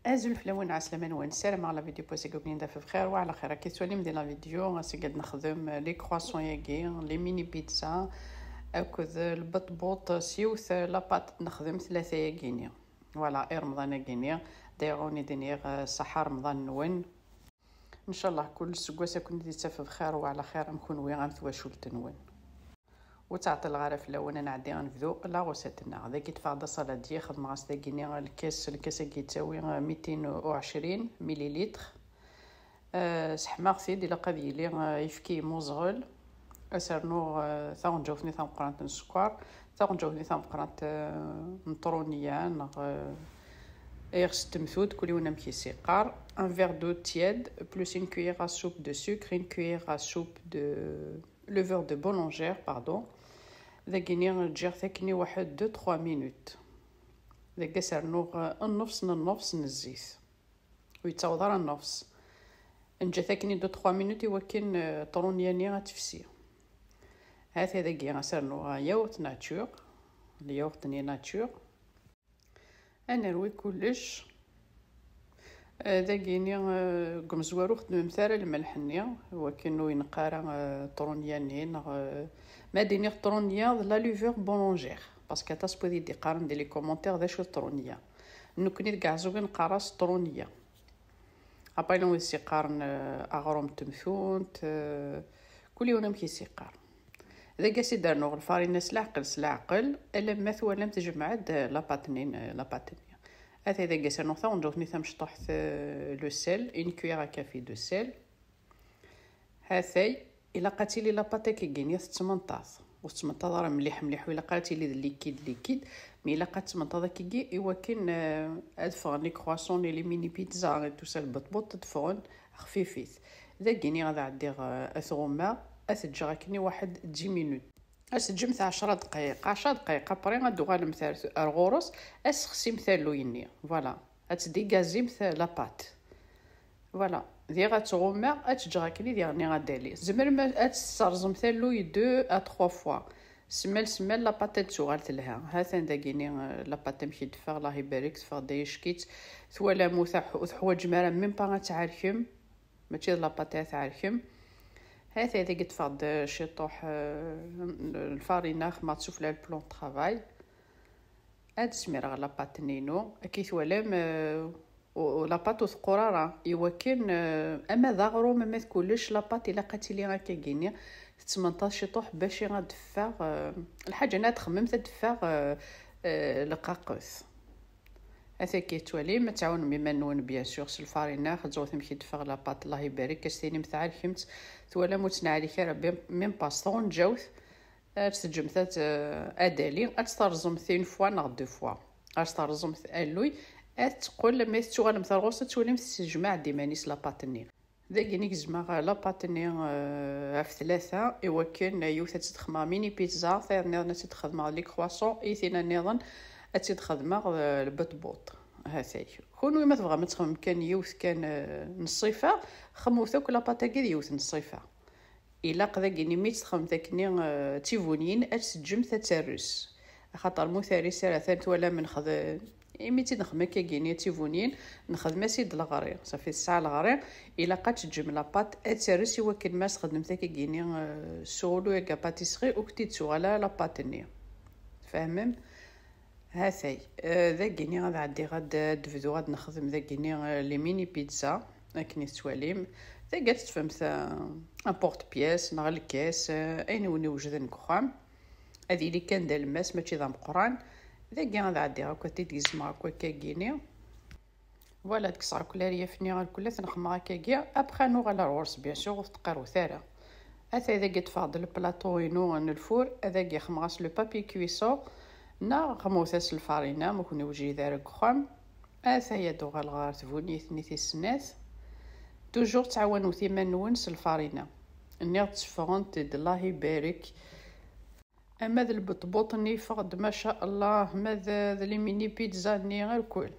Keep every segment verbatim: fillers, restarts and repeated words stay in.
Azul fell-awen, ɛeslama-nwen. Ssarameɣ la vidéo n wass-agi ad ken-taf bxir wa ɛla xir. Akka tettwalim di la vidéo, ass-agi ad nexdem les croissants-agi, les mini pizza akked lbeṭbuṭ s yiwet la pâte. Nexdem tlata-agi-ni. Voilà, i Remḍan-agi-ni. Dayɣer ad wen-id-iniɣ, eh, ṣaḥa Remḍan-nwen. Ncallah kul aseggas ad ken-id-ittaf bxir wa ɛla xir, am kunwi am twacult-nwen. Ur ttɛeṭṭileɣ ara fell-awen, ad nɛeddi ad nebdu la recette-nneɣ. Dagi ṭṭfeɣ-d asaladi, xedmeɣ-as dagini lkas, lkas-agi yettawi, eh, mitin u ɛecrin mililitr. Eh, seḥmaɣ-t-id, ilaq ad yili, eh, ayefki yemmuẓɣel. Ad s-rnuɣ, eh, taɣenǧawt-nni tameqqrant n sskeṛ, taɣenǧawt-nni tameqqrant, eh, n tṛunya neɣ, eh, iɣes n temtunt, kul yiwen amek i s-iqqar. Un verre d'eau tiède plus une cuillère à soupe de sucre, une cuillère à soupe de levure de boulangère, pardon. Dagini ǧǧiɣ-t akken i waḥed deux trois minutes. Dagi ad s-rnuɣ, eh, nnefs n nnefs n zzit. Ur yettaweḍ ara nnefs. Nǧa-t akken i deux trois minutes i wakken, eh, tṛunya-nni ad tefsi. Ha-t-a dagi ad s-rnuɣ, eh, yaourt nature, lyaourt-nni nature. Ad nerwi kullec. Eh, dagini, eh, deg umezwaru ur xeddmemt ara lmelḥ-nni, wakken ur ineqq ara, eh, tṛunya-nni, neɣ, eh, ma d-iniɣ tṛunya d la levure boulangère, parce que aṭas n wid i d-iqqaren di les commentaires d acu d tṛunya. Nekkni deg Ɛeẓẓug neqqar-as tṛunya. Après, llan wid s-iqqaren, eh, aɣrum n temtunt, eh, kul yiwen amek i s-iqqar. Dagi ad s-id-rnuɣ lfarina s leɛqel, s leɛqel, alamma twalam tejmeɛ-d, eh, la pâte-nni, eh, la pâte-nni. Ata dagi ad s-rnuɣ taɣenǧawt-nni tamecṭuḥt, eh, le sel, une cuillère à café de sel. Hatay, ilaq ad tili la pâte akkagi-nni tettmenṭaḍ. Ur tettmenṭaḍ ara mliḥ mliḥ, ur ilaq ara ad tili d liquide liquide, mais ilaq ad tettmenṭaḍ akkagi i wakken, eh, ad ffɣen les croissants, les mini pizza et tout ça, lbeṭbuṭ ad ffɣen xfifit. Dagini ad ɛeddiɣ, eh, ad t-ɣummeɣ, ad t-ǧǧeɣ akken i waḥed dix minutes. Ad s-teǧǧemt ɛecra dqayeq, ɛecra dqayeq, après ad d-tuɣalemt ar, ar ɣur-s, ad tessexsimt alluy-nni. Voilà, ad tdigazimt la pâte. Voilà, diɣ ad tɣummeɣ, ad tt-ǧǧeɣ akken i diɣenni ad d-tali. Tzemrem ad tesserẓem talluy deux à trois fois. Semmal semmal la pâte ad tuɣal telha. Ha-t-an dagini, eh, la pâte amek i d-teffeɣ, Allah ibarek, teffeɣ-d ay ack-itt. Twalam ur teḥ-, ur teḥwaǧem ara même pas ad tɛerkem. Mačči d la pâte ara tɛerkem. Ha-t-a dagi ṭṭfeɣ-d ciṭuḥ, eh, lfarina, xedmeɣ-tt sufella le plan de travail. Ad smireɣ la pâte-nni-inu. Akka i twalam, eh, u-, u-, la pâte ur teqqur ara. Iwakken, eh, ama d aɣrum, ama d kullec, la pâte ilaq ad tili akkagi-nni. Tettmenṭaḍ ciṭuḥ bac ad d-teffeɣ, eh, lḥaǧa-nni ad txemmem ad d-teffeɣ, eh, eh, lqaqet. Ataki tettwalim, ad tɛawnem iman-nwen, bien sûr, s lfarina, xeẓẓret amek i d-teffeɣ la pâte, Allah ibarek, ad s-tinim tɛerkemt, twalam ur tettneɛrik ara, même pas s tɣenǧawt, ad teǧǧemt ad, ad tali, ad tt-terẓemt une fois neɣ deux fois, ad tt-terẓemt alluy, ad teqqel, mi tettuɣalemt ar ɣur-s, ad twalim tessejmaɛ-d iman-is la pâte-nni. Dagini gezmeɣ la pâte-nni, eh, ɣef tlata, iwakken yiwet ad tt-id-xedmeɣ mini pizza, tayeḍ nniḍen ad tt-id-xedmeɣ les croissants, i tina nniḍen ad tt-id-xedmeɣ, eh, lbeṭbuṭ. Hatay. Kunwi ma tebɣam ad txedmem kan yiwet kan, eh, n ṣṣifa, xedmet akk la pâte-agi d yiwet n ṣṣifa. Ilaq dagini mi tt-txedmemt akkenni, eh, d tibunyin, ad tt-teǧǧemt ad tarres. Axaṭer mu tarres ara, atan twalam nexdem, imi tt-id-nexdem akkagini d tibunyin, nexdem-as-id leɣri, safi tesɛa leɣri, ilaq ad teǧǧem la pâte ad tarres iwakken ma s-txedmemt akkagini, eh, s uɣulu agi pâtisserie, ur kent-id-tuɣal ara la pâte-nni. Tfehmem? Hatay, eh, dagini ad ɛeddiɣ ad, ad d-bduɣ ad nexdem dagini, eh, les mini pizza, akken i tettwalim. Dagi ad teṭṭfemt, eh, un porte-pièce neɣ lkas, eh, ayen wen-iwejden deg uxxam. Ad yili kan d alemmas, mačči d ameqqran. Dagi ad ɛeddiɣ akk, ad t-id-gezmeɣ akk akkagini. Voilà, ad kkseɣ akk laryaf-nni ar kul, ad ten-xedmeɣ akkagi. Après, ad nuɣal ar ɣur-s, bien sûr, ur teqqirut ara. Atay dagi ṭṭfeɣ-d le plateau-inu n lfur, ad agi xedmeɣ-as le papier cuisson, neɣ xedmet-as lfarina, ma ur ken-iwjid ara deg uxxam. Atay ad uɣaleɣ ɣer tbunit-nni tis snat. Toujours ttɛawanut iman-nwen s lfarina. Nniɣ tteffɣent-d, Allah ibarek. Ama d lbeṭbuṭ-nni yeffeɣ-d, maca Allah, ma d, d les mini pizza-nni, irkul.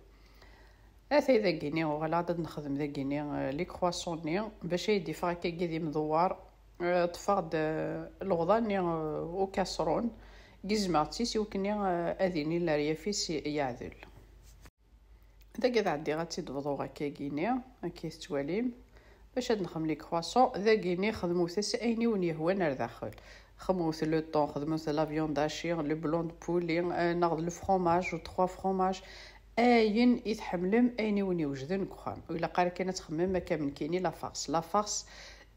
Atay dagini, uɣaleɣ-d ad nexdem dagini, eh, les croissants-nni, bac ay d-iffeɣ akkagi d imdewwar, eh, ṭṭfeɣ-d, eh, leɣḍa-nni, eh, ukaṣrun, gezmeɣ-tt-is iwakken, eh, ad yili leryaf-is yeɛdel. Dagi ad ɛeddiɣ ad tt-id-bḍuɣ akkagini, akka i tettwalim. Bac ad nexdem les croissants, dagini xedmut-as ayen i wen-yehwan ar daxel. Xedmut le thon, xedmut la viande hachée, le blanc de poulet, eh, neɣ d le fromage ou trois fromages. Ayen i tḥemmlem, ayen i wen-iwejden deg uxxam. Ur ilaq ara kan ad txemmem akka am nekkini la farce. La farce,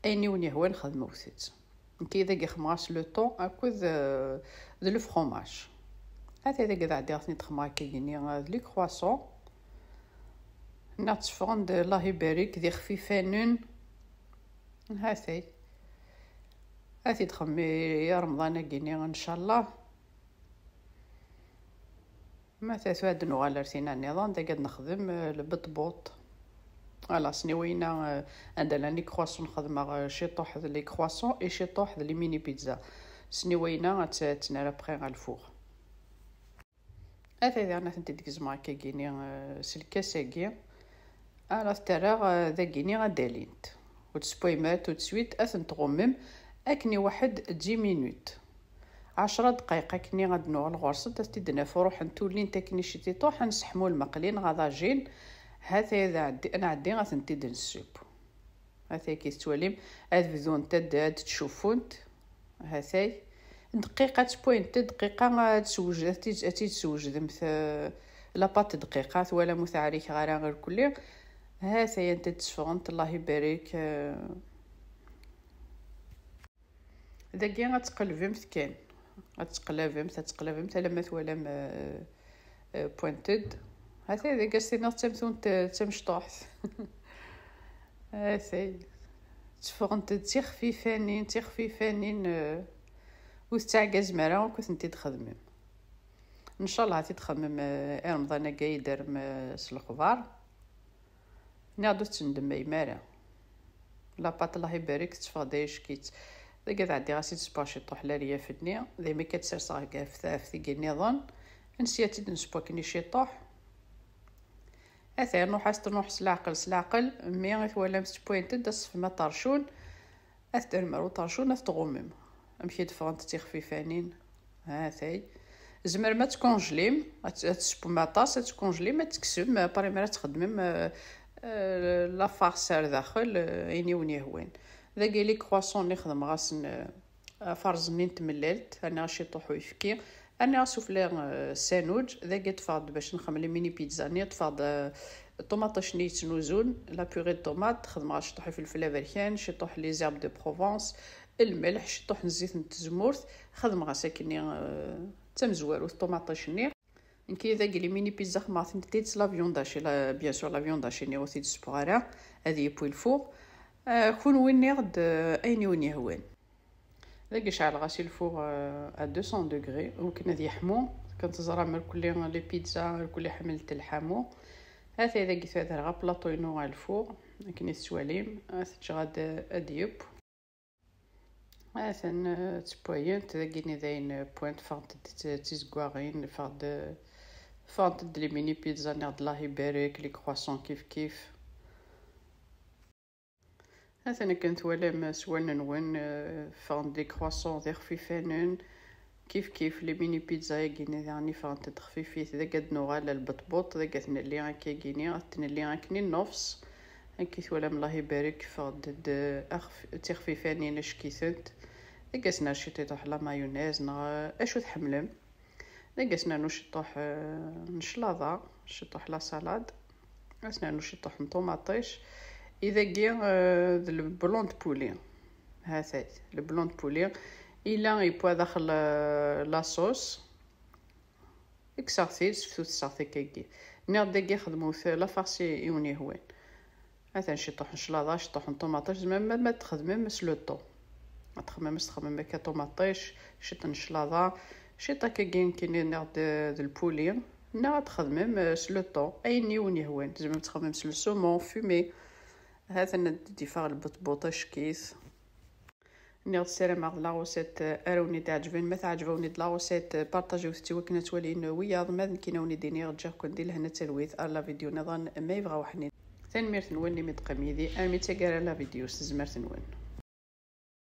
ayen i wen-yehwan xedmut-tt. Nekki dagi xedmeɣ-as le thon akked, eh, d le fromage. Ata dagi ad ɛeddiɣ ad ten-id-xedmeɣ akkagini, eh, d les croissants. Nniɣ tteffɣen-d, Allah ibarek, d ixfifanen. Hatay. Ad t-id-xedmem i Remḍan-agi-ni, ncallah. Ma tura ad nuɣal ar tina nniḍen, dagi ad nexdem, eh, lbeṭbuṭ. Ala, sniwayna, eh, anda llan les croissants xedmeɣ, eh, ciṭuḥ d les croissants et ciṭuḥ d les mini pizza. Sniwayna ad tt-, ad tt-nerr après ɣer lfuɣ. Ata daɣen ad tent-id-gezmeɣ akkagini, eh, s lkas-agi. Ara t-rreɣ, eh, dagini ad d-alint. Ur d-tessewwayem ara tout de suite, ad tent-tɣummem akken i waḥed dix minutes. Ɛecra ddqayeq akkenni ad d-nuɣal ɣur-sent, ad tent-id-naf ruḥent ulint akken i ciṭuḥ, ad nseḥmu lmeqli neɣ aḍajin. Hatay ad ɛeddi-, ad nɛeddi ad tent-id-nesseww. Hatay ki tettwalim, ad bdunt ad, ad ttcuffunt. Hatay. Dqiqa ad tpwint, dqiqa ad tsewj-, ad tt-, ad tt-id-swejdemt, eh, la pâte dqiqa, twalam ur teɛrik ara irkelli. Hatay anta d-seffɣent, Allah ibarek, eh. Dagi ad tqelbemt kan. Ad tqelbemt, ad tqelbemt, alamma twalam, eh, eh, pwinted. Hatay dagi ad s-tiniḍ d tamtunt, eh, d tamecṭuḥt. Hatay. Tteffɣent-d d tixfifanin, d tixfifanin, eh, ur tettɛegazem ara akk ad tent-id-xedmem. Ncallah ad t-id-xedmem, eh, i Remḍan-agi ay d-terrem, eh, s lexbar. Nniɣ-d ur tettendemmayem ara. La pâte, Allah ibarek, tetteffeɣ-d ayeck-itt. Dagi ad ɛeddiɣ ad s-id-ssewweɣ ciṭuḥ laryaf-nni. Daymi akka d-serseɣ ɣef, ɣef tigi nniḍen. Nsya ad tt-id-nesseww akken i ciṭuḥ. Ata nruḥ-as, nruḥ s leɛqel, s leɛqel. Mi i twalam tettpwint-d, ad tṣeffem aṭercun. Ad t-terrem ar uṭercun, ad t-tɣummem. Amek i d-ffɣent d tixfifanin? Hatay. Tzemrem ad tkunjlim, ad t-, ad tessewwem aṭas, ad tkunjlim, ad tekksem, après mi ara txedmem, eh, eh, la farce ar daxel, eh, ayen i wen-yehwan. Dagi les croissants-nni xedmeɣ-asen, eh, aferẓ-nni n tmellalt, rniɣ ciṭuḥ uyefki, rniɣ asufli, eh, sanuǧ. Dagi ṭṭfeɣ-d bac nxemmel les mini pizza-nni, ṭṭfeɣ-d, eh, ṭumaṭic-nni yettnuzun, la purée de tomate, xedmeɣ ciṭuḥ ifelfel aberkan, ciṭuḥ les herbes de Provence, lmelḥ, ciṭuḥ n zzit n tzemmurt, xedmeɣ-as akkenni, eh, d tamezwarut ṭumaṭic-nni. Nekki dagi les mini pizza xedmeɣ-tent-id s la viande hachée, la, bien sûr la viande hachée-nni ur t-id-ssewweɣ ara, ad yewwi lfuɣ. Eh, kunwi nniɣ-d, eh, ayen i wen-yehwan. Dagi ceɛleɣ-as i lfuɣ, eh, à deux cents degrés, akken ad yeḥmu. Kan teẓram irkelli les pizza, irkelli ḥemmlent lḥamu. Hatay dagi tura derreɣ aplaṭu-inu ɣer lfuɣ, akken i tettwalim, ad t-ǧǧeɣ ad, ad yeww. Atan, eh, ttewwayent, dagini dayen, eh, pwint, ffɣent-d t-, tizeggaɣin, ffɣent-d, ffɣent-d les mini pizza, nniɣ-d Allah ibarek, les croissants kif kif. Atan akken twalam s wallen-nwen, eh, ffɣen-d les croissants d ixfifanen, kif kif les mini pizza-agi-nni daɣen i ffɣent-d xfifit, dagi ad nuɣal ar lbeṭbuṭ, dagi ad t-nelli akkagini, ad t-nelli akken i nnefs. Akka i twalam, Allah ibarek, ffɣent-d axf-, d tixfifanin acek-itent. Dagi ad s-nerr ciṭuḥ la mayonnaise neɣ acu tḥemmlem. Dagi ad s-nernu ciṭuḥ, eh, n claḍa, ciṭuḥ la salade. Ad s-nernu ciṭuḥ n ṭumaṭic. I dagi, eh, d le blanc de poulet. Hatay, le blanc de poulet. Ila yewwa daxel, eh, la sauce. Kkseɣ-t-id, seftuteseɣ-t akkagi. Nniɣ-d dagi xedmut la farce i wen-yehwan. Atan ciṭuḥ n claḍa, ciṭuḥ n ṭumaṭic, tzemrem ma, ma txedmem s le thon. Ad txedmem s, txedmem akka ṭumaṭic, ciṭ n claḍa, ciṭ akkagi nekkini nniɣ-d d lpuli. Neɣ ad txedmem, eh, s le thon, ayen i wen-yehwan. Tzemrem ad txedmem s le saumon fumé. Hatan ad d-iffeɣ lbeṭbuṭ acek-it. Nniɣ-d ssarameɣ d la recette ara wen-id-iɛeǧben. Ma teɛǧeb-awen-id la recette, partagiwt-tt i wakken ad twalin wiyaḍ. Ma d nekkini ad wen-id-iniɣ, ǧǧiɣ-ken di lehna d talwit ar la vidéo niḍen ma yebɣa weḥnin. Tanemmirt-nwen imi d-teqqim yid-i armi d taggara n la vidéo s tezmert-nwen.